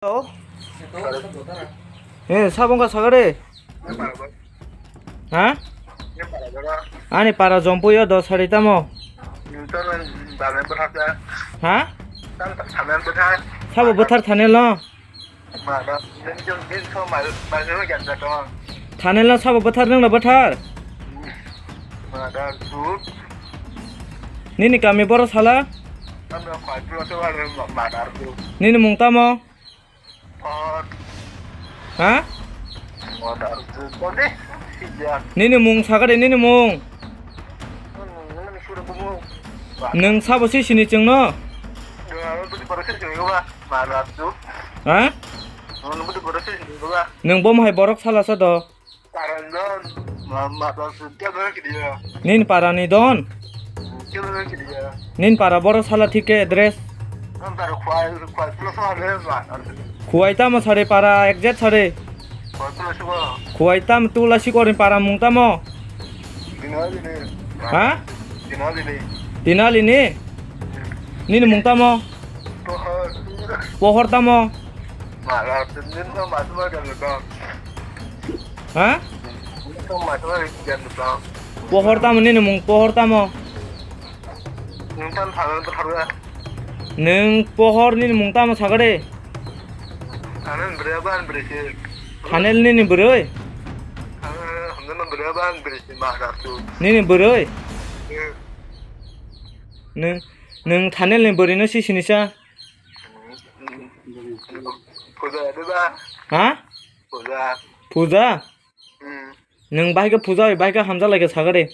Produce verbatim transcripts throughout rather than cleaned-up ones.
Hello? Eh, sabo wngkha sakha de? Ha? Ani para Jompuio do sari tamo? Ha? Sabo bwthar thanel no? Thanel no sabo bwthar, nwng no bwthar? Nini kami boro sala? Nini mung tamo? Ha? Nini mung sakha de, nini mung. Nwng sabo si sini chwngno? Ha? Nwng bo hai borok sala sa do? Nini para ni don? Nini para boro sala thik khe address? Khuwai tamo sare para exact sare? Khuwai tamo tula sikor ni para mung tamo? Ha? Tinali ni? Nini mung tamo? Pohor tamo? Ha? Pohor tamo nini mung, pohor tamo? Nwng pohor nini mung tamo sakha de? Thanel nini bwrwi? Nini bwrwi? Nwng, nwng Thanel ni bwrwi no si sini sa? Ha? Puja. Nwng bahai khe puja bai, bahai khe hamjak lai khe sakha de.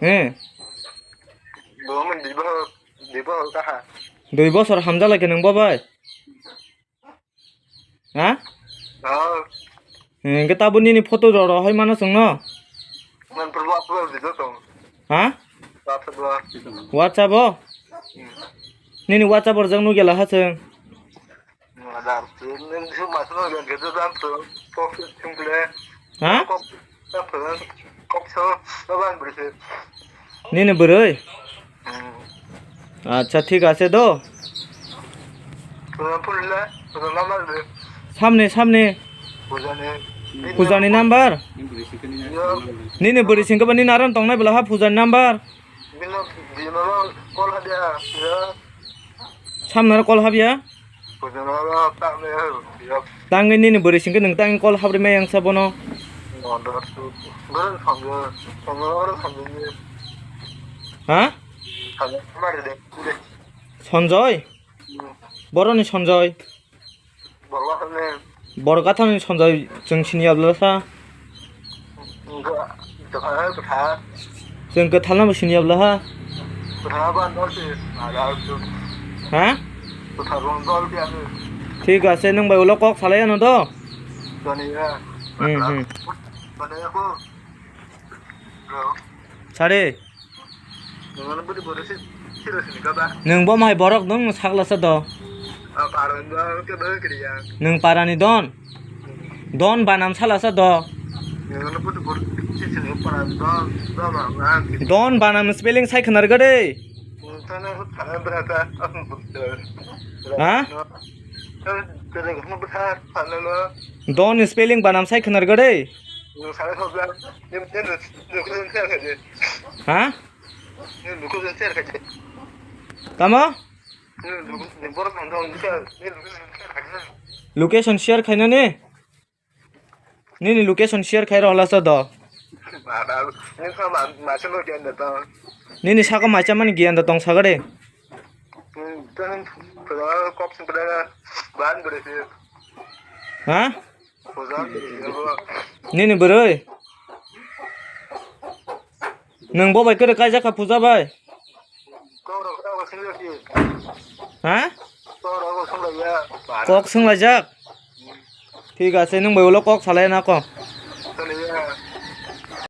He. Dui bosor hamjak lai khe nwng bo bai? Ha? Hwnkhe tabuk nini photo rw rw hai mano chwngno? Ha? WhatsApp o? Nini WhatsApp o rwjak nukya laha chwng. Ha? Nini bwrwi? Acha, thik ase do. Samni, samni. Pujani number? Nini bwrwi singkhe ba nini aram tongnai bwla ha pujani number? Samnaro call habya? Tangwi nini bwrwi singkhe nwng tangwi call habri maya wngsa bono. Ha? Sanjoy? Boroni Sanjoy? Borok gathani Sanjoy chwng sini yablasa. Chwng kwthalnabo sini yabla ha. Ha? Thik ase, nwng bai ulo kok salai ano do. Hmm, hmm. Sari. Nwng bo mai borok nwng saklasa do. Nwng parani don. Don banam salasa do. Don banam spelling sai khwnar gade. Ha? Don spelling banam sai khwnar gade. Ha? Tamo? Location share khainani? Nini location share khai rw lasa do. Nini saka macha mani giyan da tong sagade. Ha? Nini bwrwi? Nwng bo bai kwrwi kaijak kha puja bai? Ha? Kok swnglaijak? Thik ase, nwng bai ulo kok salai na ko.